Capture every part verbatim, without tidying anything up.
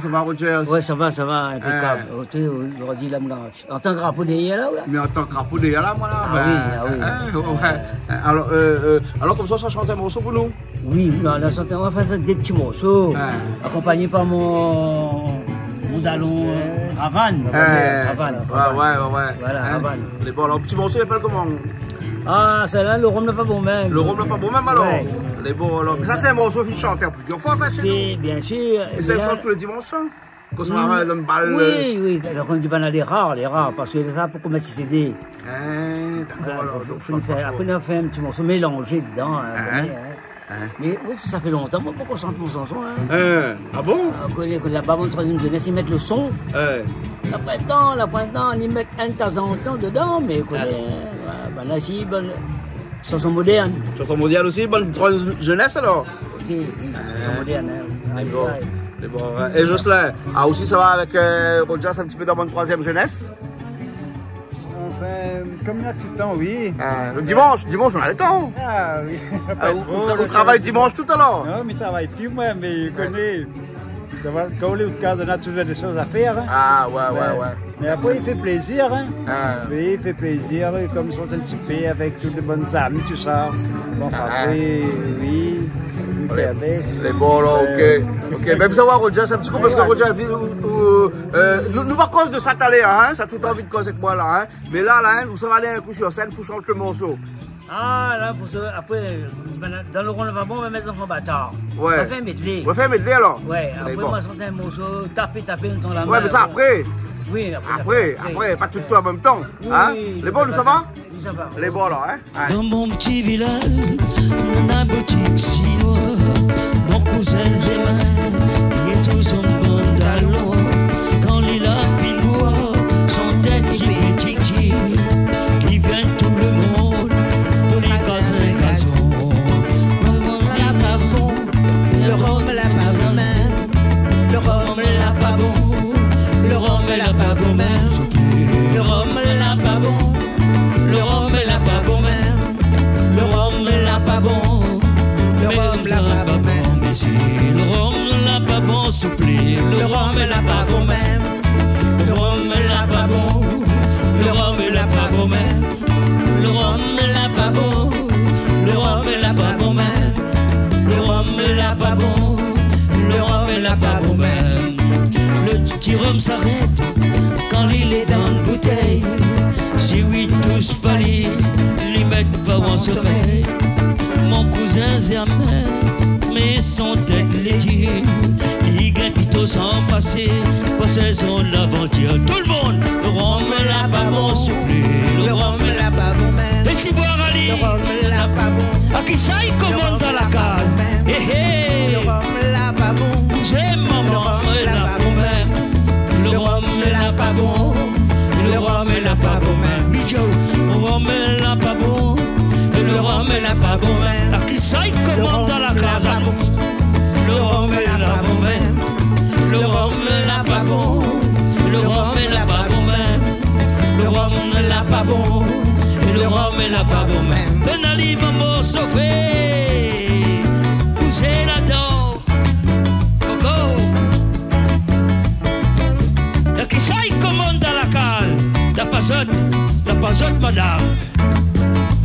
Sa va, Roger ? Ouais, sa va, sa va, inpékab. Hein. Oté, zordi la, moin la, an tan k rapo dèrièr la, ou la ? Mé an tan k rapo dèrièr la, moin la, ah ben, oui, ah oui, hein, ouais. Alor, euh, euh, alor, komsa, sa shant in morso pou nou ? Oui, nou la shant, nou va fé sa dé ti morso, hein, akonpagné par mon, mon dalon, euh, Ravan, on va dire, Ravan, ouais, Ravan. Ouais, ouais, ouais. Voilà, hein, Ravan. Lé bon, alor, ti morso, i apèl koman ? Ah, sa la, Le rom la pa bon mèm. Le rom la pa bon mèm, alor ? Ouais. Lé bon, alor. Sa, sé in morso ki shant an plizièr foi, sa, shé nou. Si, bien sûr. É sa, i shant tou lé dimansh, sa ? Kan sa va dan bal, oui, euh, oui, alor, konm di, ben, lé rar, lé rar, parske sa, pou koméla, sé dé. Hein, dakor, voilà, alor, fo, donk, fo fé, apré, nou fé in ti morso mélanzé dedan, hein, hein, ou koné, hein. Hein. Mé oui, sa fé lontan, moin, pankor shant mon shanson, hein. Hein. Ah bon ? Ah, ou koné, laba, mon troizièm zénès, i mèt le son. Hein. La pointan, la pointan, i mèt in tazantan dedan, mé ou koné, hein, voilà, ben, la, si, ben, shanson modèrn. Shanson modèrn osi, bann troizièm zénès, alor ? Oté, oui, shanson modèrn, hein. Aïe, aïe. Lé bon, lé bon, hein. É Jocelyn, ah, osi, sa va avèk, euh, Roger, in ti pé dan bann troizièm zénès ? Anfin, konm na ti tan, oui. Ah, le dimansh, dimansh, nou na le tan. Ah, oui. Ah, ou, ou travay dimansh tout, alor ? Non, mi travay pi, moin, mé ou koné. Sa va, kan ou lé out kaz, ou na touzour dé shoz a fèr, hein. Ah, ouais, ouais, ouais. Mé apré, i fé plézir, hein. Ah. Oui, i fé plézir, oui, konm shant in ti pé avèk tout lé bann zami, tousa. Bon, apré, oui, oui, lé bon, la, OK. OK, mèm sa va, Roger, in ti kou, parske Roger, ou, ou, euh, nou, nou va koz de sa talèr, hein, sa tout anvi de koz avèk moin la, hein. Mé la, la, hein, ou sa va alé in kou sur sèn pou shant le morso. Ah, la, pou sa, apré, euh, dan Le rom la pa bon, mèt Zanfan Batar. Ouais. Nou fé in medley. Nou fé in medley, alor. Ouais, apré, bon, moin, shant in morso, tapé, tapé, nou tann la min. Ouais, mé sa, bon, apré. Oui, apré, apré, apré, pa tout an mèm tan. Hein ? Oui, oui, lé bon, nou, sa va ? Oui, sa va. Lé bon, alor, hein ? Ouais. Dan mon ti vilaz, néna in boutik sinoi. Mon kouzin Zéman, li lé touzour an pantalon. Kan li la fine boir, son tèt i fé tiki, li vien tout le moun pou li kaz in gazon. Le rom la pa bon, le rom la pa bon mèm. Le rom la pa bon, le rom la pa bon mèm. Le rom la pa bon, le rom la pa bon mèm. Le rom la pa bon, le rom la pa bon mèm. Mésyé, le rom la pa bon, souplé. Le rom la pa bon mèm. Le rom la pa bon, le rom la pa bon mèm. Le rom la pa bon, le rom la pa bon mèm. Le rom la pa bon, le rom la pa bon mèm. Le ti rom i arèt kan li lé dan boutèy. Si ou i tous pa li, li mèt pa ou an somèy. Mon kouzin Zéman, mé son tèt lé dir, li gingn pito san pasé, pa sézon lavantir. Tout le moun, le rom la pa bon, souplé. Le rom la pa bon mèm. É si boir ali. Le rom la pa bon. A kisa i komann dan la kaz ? Le rom la pa bon mèm. Eh, eh. Le rom la pa bon. Sé momon, le rom la pa bon mèm. Le rom la pa bon. Le rom la pa bon mèm. Bidjou, le rom la pa bon. Le rom la pa bon mèm. A kisa i komann dan la kaz ? Le rom la pa bon mèm. Le rom la pa bon. Le rom la pa bon mèm. Le rom la pa bon. Le rom la pa bon mèm. Donn ali momon sofé. Pousé ladan. Ankor. La kisa i komann dan la kaz ? La pa zot, la pa zot, madam.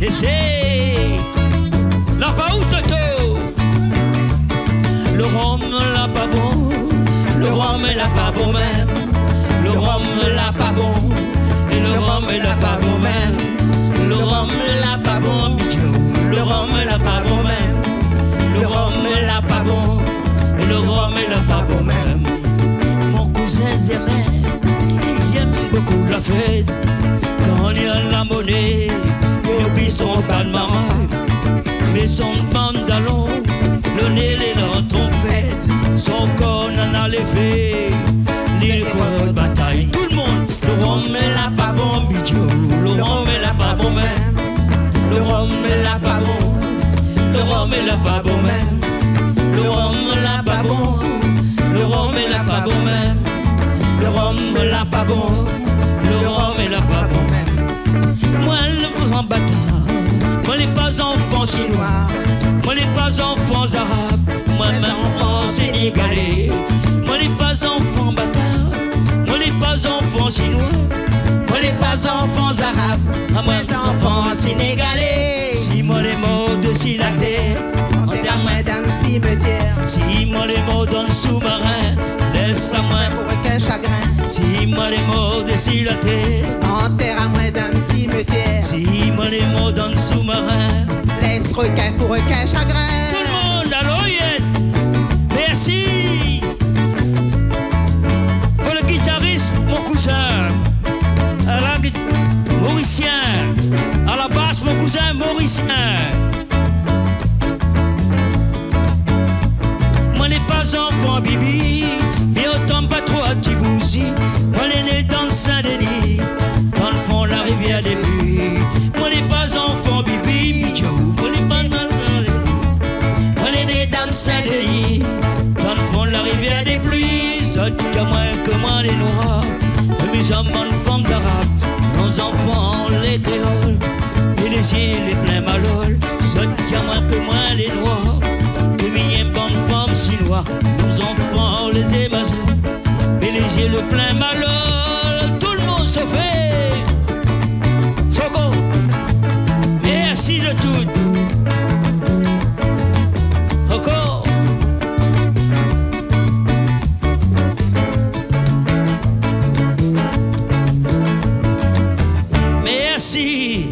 É sé la pa ou, Toto. Le rom la pa bon, le rom la pa bon mèm. Le rom la pa bon, le rom la pa bon mèm. Le rom la pa bon, Bidjou. Le rom la pa bon mèm. Le rom la pa bon, le rom la pa bon mèm. Mon kouzin Zéman, li èm bokou la fèt. Kan li néna la moné, li oubli son bann marmay. Mé son pantalon, le né lé dan tronpèt. Son kor néna lé fé, li lé kor batay. Tout le moun. Le rom la pa bon, Bidjou. Le rom la pa bon mèm. Le rom la pa bon. Le rom la pa bon mèm. Le rom la pa bon. Le rom la pa bon mèm. Le rom la pa bon. Le rom la pa bon mèm. Moin, le gran batar. Moin lé pa zanfan sinoi. Moin lé pa zanfan zarab. Moin, zanfan sénégalé. Moin lé pa zanfan zanfan sinoi. Moin lé pa zanfan zarab, amoin zanfan sénégalé. Si moin lé mor dési la tèr, antèr amoin dan le simetièr. Si moin lé mor dan le soumarin, lès amoin pou okin shagrin. Si moin lé mor dési la tèr, antèr amoin dan le simetièr. Si moin lé mor dan le soumarin, lès okin pou okin shagrin. Tout le monde, aloyèt. Merci. Pou le gitaris, mon kouzin, a la git-, morisien. A la bas, mon kouzin morisien. Moin lé pa zanfan Bibi, mi otan pa tro a Tibouzi. Moin lé né dan Sin-Dni, dan le fon la rivièr dé Pli. Moin lé pa zanfan Bibi, mi di aou, moin lé pa zanfan Bibi. Moin lé né dan Sin-Dni, dan le fon la rivièr dé Pli. Zot i di amoin ke moin lé noir, mé mi zanfan bann fanm zarab, mon zanfan lé kréol, é lé zié lé plin malol. Zot i di amoin ke moin lé noir, é mi yèm bann fanm sinoi, mon zanfan lé zémazèl, é lé zié lé plin malol. Tout le monde se fait. Soko. Merci de tout. Ankor. Merci.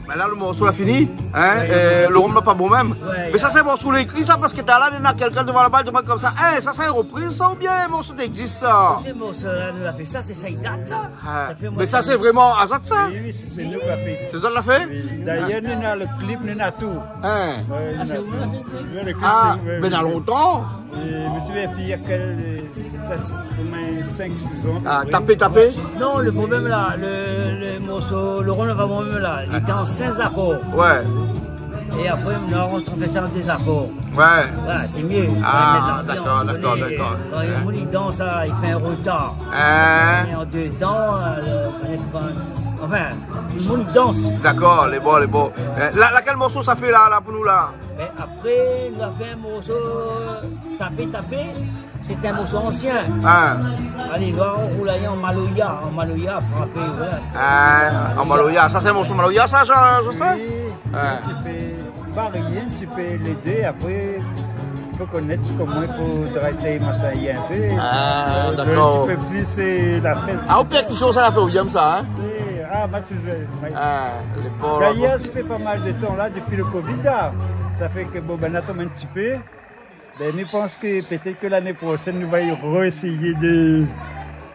Bin la, le morso la fini, in, le rom la pa bon mèm. Mé sa, sé morso la ékri sa, parske talèr la néna kèlkin dovan laba, i di amoin konmsa, é, sa sé in ropriz sa, oubien in morso ki égzis sa ? Sé morso la, nou la fé sa, sé sa i dat sa. Mé sa, sé vréman azot sa ? Oui, oui, sé, sé nou la fé. Sé zot la fé ? Oui. Dayèr nou néna le klip, nou néna tout. Wé, nou néna tout. Sé ou la fé ? Wé, le klip, sé nou, wé. Bin, na lontan. É mi souvié pi, na kèl, pétèt omoin sink, sis an, a pé pré. Tapé, tapé ? Non, le problèm la, le, le morso, le rom la pa bon mèm la, li té an sink akor. Wé. É apré, nou la fé sa an dé akor. Wé. Voilà, sé myé. A, dakor, dakor, dakor. Kan le moun i dans, sa i fé in rotar. Mé an dé tan, le, anfin, tout le moun i dans. Dakor, lé bon, lé bon. La, lakèl morso sa fé la, la, pou nou la ? Mé apré, nou la fé in morso, Tapé Tapé. Sé in morso ansien. Alé, nou la roul ali an maloya, an maloya, frapé, voilà. An maloya. Sa sé in morso maloya sa, Jocelyn ? Oui. Ou pé varié in ti pé lé dé, apré, fo konèt koman i fo dresé, mashin, in pé. A, dakor. In ti pé plis, sé la fèt. A, o pèrkision sa la fé, William, sa, in ? Oui, a, ma touzour, ma... Dayèr, sa fé pa mal de tan la, dopi le covid la. Sa fé ke, bon, bin, nou la tonm in ti pé. Bin, mi pans ke pétèt ke lané proshèn, nou va rééséyé de,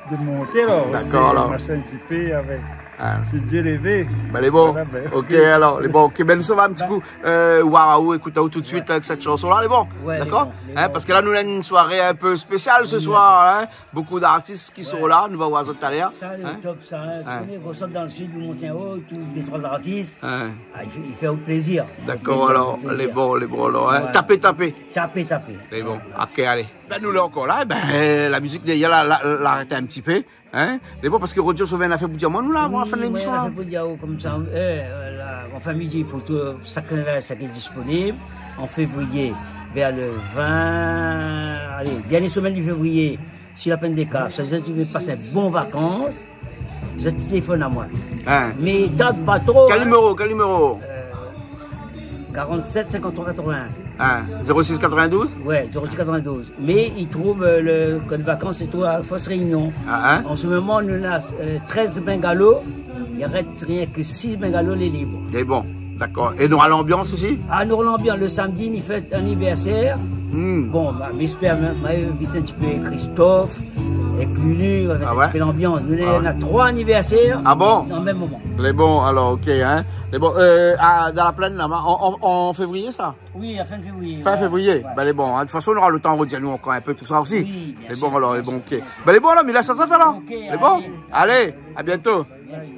de monté, alor. Dakor, alor. Mashin in ti pé avèk, si Dié lé vé. Bin, lé bon. Voilà, bin, OK, alor, lé bon. OK, bin, nou sava in ti kou, oir aou, ékout aou tout de suit avèk sèt shanson la, lé bon. Wé, lé bon, lé bon. Parske la, nou néna in soiré in pé spésial se soir, in. Bonpé d'artis ki sort la, nou va oir azot talèr. Sa, le top, sa, in. Tout le moun i rosort dan le sid, nou mont anlèr, tout dé, troi artis. A, i fé, i fé plézir. Dakor, alor, lé bon, lé bon, alor, in. Voilà. Tapé Tapé. Tapé Tapé. Lé bon. OK, alé. Bin, nou lé ankor la, bin, la mizik dèrièr la, la, la arèt in ti pé, in. Lé bon, parske Roger Sauvin la fé pou di amoin, nou la, avan la fin de lémision la. Oui, la fé pou di aou konmsa, la, anfin, mi di pou tout, sak lé la, sak lé disponib, an févrié, vèr le vin, alé, dèrnié semèn de févrié, si la pèn dé ka, si zot i vé pas in bon vakans, zot i téléfone amoin. Mé i tard pa tro, in. Kèl niméro, kèl niméro ? Karant-sèt, sinkant-troi, katrovin-in. Zéro sis katrovin-douz ? Wé, zéro sis katrovin-douz. Mé i trouv, le kod vakans, sé tout a Fos Réunion. An se moman, nou néna trèz bungalow, i rès rienk sis bungalow lé lib. Lé bon. Dakor. É nou nora lanbians osi ? A, nou nora lanbians. Le samdi, mi fèt anivèrsèr. Bon, ba, mi èspèr, ma, ma invit in ti pé Christophe, èk Lulu, avèk in ti pé lanbians. Nou néna troi anivèrsèr an mèm moman. Lé bon, alor, OK, in. Lé bon, a, dan la plèn la, an, an, an févrié sa ? Oui, a fin févrié. Fin févrié. Wé. Bin, lé bon, in. De tout fason, nou nora le tan de rodir anou ankor in pé tousa osi. Oui, bien sir. Lé bon, alor, lé bon, OK. Bin, lé bon, alor, mi lès sa, alor. OK, alé. Alé, a bientôt. Merci.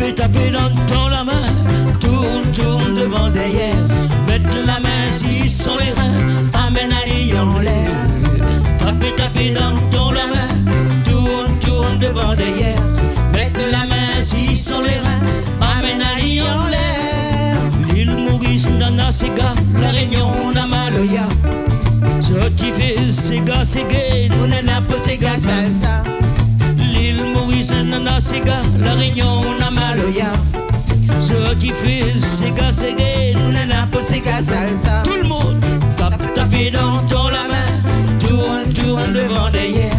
Tapé, tapé dan ton la min, tourn, tourn devan, dèrièr. Mèt la min si son lé rin, amèn ali anlèr. Tapé, tapé dan ton la min, tourn, tourn dovan dèryèr. Mèt la min si son lèrin, amèn ali anlèr. Lil Moris nana séga, La Rényon na maloya. Zot i fé séga, séga, nou nana pa séga salsa. Lil Moris nana séga, La Rényon na maloya. Zot i fé séga, séga, nou nana pa séga salsa. Tout le monde, tap, tap dan ton la min, tourn, tourn dovan dèryèr.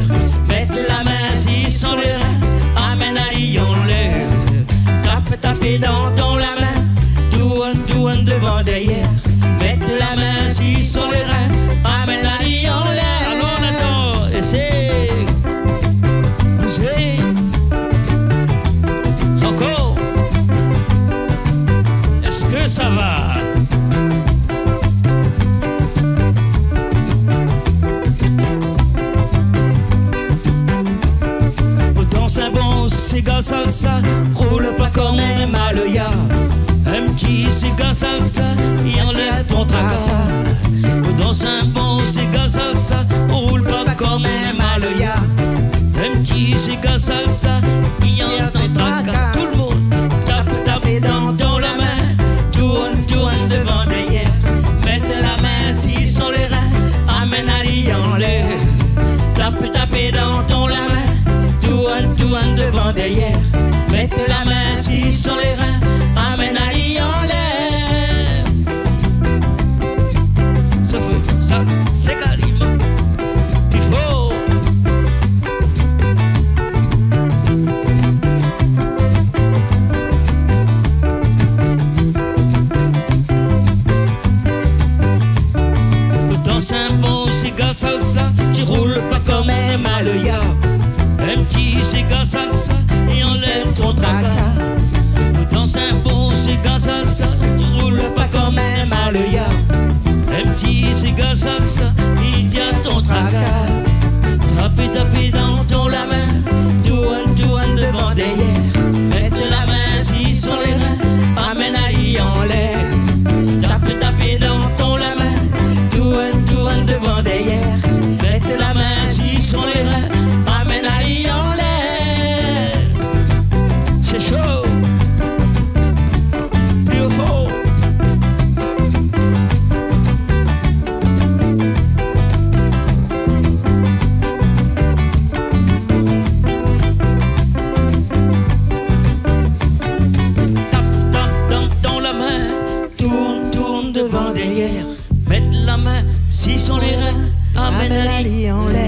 Mèt la min si son lèrin, amèn ali anlèr. Tap, tap dan ton la min, tourn, tourn dovan dèryèr. Mèt la min si son lèrin, amèn ali anlèr. Alon, atann, éséy. Bouzé. Ankor. Èske sa va ? Pou dans in bon séga salsa, roul pa konm in maloya. In ti séga salsa, i anlèv ton traka. Pou dans in bon séga salsa, roul pa konm in maloya. In ti séga salsa, i anlèv ton traka. Tout le monde, tap, tap dan ton la min, tourn, tourn dovan dèryèr. Mèt la min si son lèrin, amèn ali anlèr. Tap, tap dan ton la min, tourn, tourn dovan dèryèr. Mèt la min si son lèrin, amèn ali anlèr. Sa fé sa, sé kalim. Pi for. Pou dans in bon séga salsa, ti roul pa konm in maloya. In ti séga salsa, i anlèv ton traka. Pou dans in bon séga salsa, ti roul pa konm in maloya. In ti séga salsa, i tien ton traka. Tap, tap dan ton la min, tourn, tourn dovan dèryèr. Mèt la min si son lèrin, amèn ali anlèr. Tap, tap dan ton la min, tourn, tourn dovan dèryèr. Mèt la min si son lèrin, amèn ali anlèr. Sé sho. Pli for. Tap, tap dan ton la min, tourn, tourn dovan dèryèr. Mèt la min si son lèrin, amèn ali anlèr.